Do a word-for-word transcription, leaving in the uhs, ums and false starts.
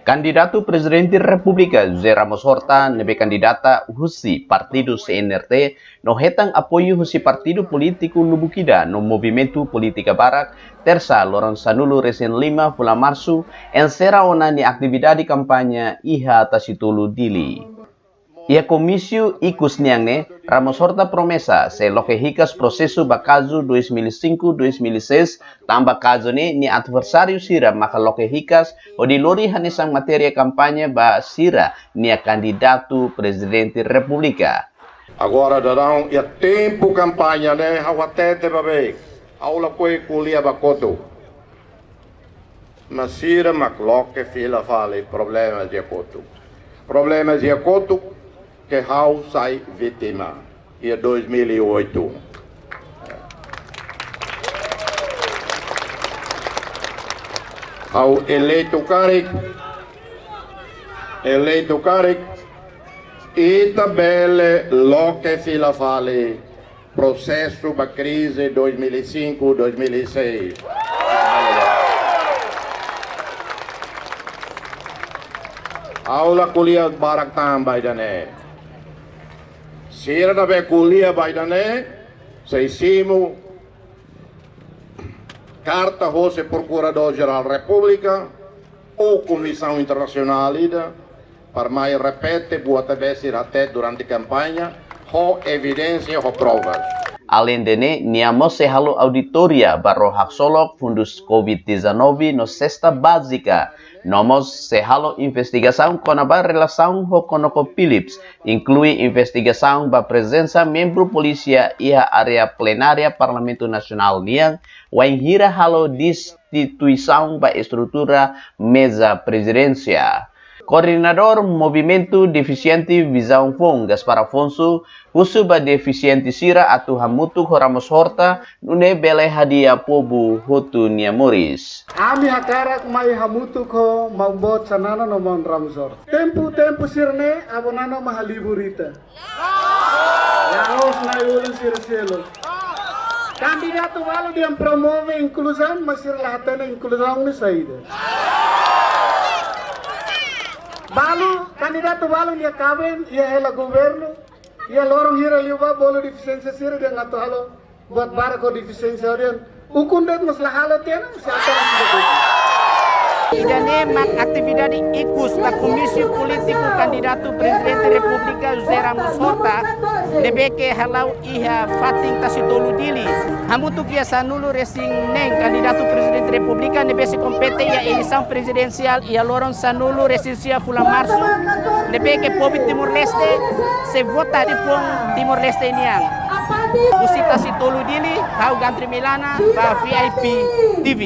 Kandidatu Prezidente Repúblika José Ramos Horta ne'ebé kandidata husi partidu C N R T no hetan apoiu husi partidu polítiku lubuk ida no movimentu polítika barak, Tersa loron sanulu-resin-lima fulan Marsu, enserra ona nia atividade kampaña iha Tasitolu, Dili. Iha komísiu ikus nian ne'e, Ramos Horta promesa sei loke hikas prosesu ba kazu dois mil e cinco, dois mil e seis, tanba kazu ne'e nia adversáriu sira maka loke hikas hodi lori hanesan matéria kampaña ba sira-nia kandidatu Prezidente Repúblika. Agora daudaun iha tempu kampaña ne'e, ha'u hatete ba bee, ha'u lakohi ko'alia ba kotuk. Mas sira mak loke fila fali problema iha kotuk. Problema iha kotuk ke ha'u sai vítima iha dois mil e oito. Ha'u eleitu karik, eleitu karik, ita bele loke fila fali prosesu ba krize dois mil e cinco, dois mil e seis. Ha'u la ko'alia barak tan ba ida-ne'e. Sira ne'ebé ko'alia ba ida-ne'e, sei simu karta hosi Prokuradór-Jerál Repúblika ou komisaun internasionál ida, para mai repete buat ne'ebé sira hatete durante kampaña, ho evidénsia, ho provas. Aleinde ne'e, nia mós sei halo auditoria ba ró haksolok fundus covid dezanove no sesta bázika. No mós sei halo investigasaun kona-ba relasaun ho ConocoPhillips, inklui investigasaun ba prezensa membru polísia iha área plenária Parlamentu Nasionál nian, wainhira halo destituisaun ba estrutura meza prezidénsia. Koordenadór Movimentu Defisiente Vizaun Foun, Gaspar Afonso, husu ba defisiente sira atu hamutuk ho Ramos Horta, nune'e bele hadi'a povu hotu nia moris. Ami hakarak mai hamutuk ho maun boot Xanana no maun Ramos Horta. Tempu-tempu sira-ne'e, Avó Nana mak halibur ita. La'ós na'i-ulun sira seluk. Kandidatu balu dehan promove inkluzaun, mas sira la hatene inkluzaun ne'e saida. Balu, kandidatu balu nia kaben, iha hela governu, iha loron hira liubá bolu defisiénsia sira dehan atu halo buat barak ho defisiénsia dehan. Ukun de'it mós la halo tiha ona, mós ata la sudah. Ida-ne'e mak atividade ikus ba komísiu polítiku kandidatu Prezidente Repúblika José Ramos Horta, ne'ebé ke hala'o iha fatin Tasitolu, Dili. Hamutuk iha sanulu-resin-neen kandidatu Prezidente Repúblika ne'ebé sei kompete iha eleisaun prezidensiál iha loron sanulu-resin-sia fulan Marsu, ne'ebé ke povu Timor-Leste sei vota ba povu Timor-Leste nian. Husi Tasitolu, Dili, ha'u Gandri Milana, ba V I P T V.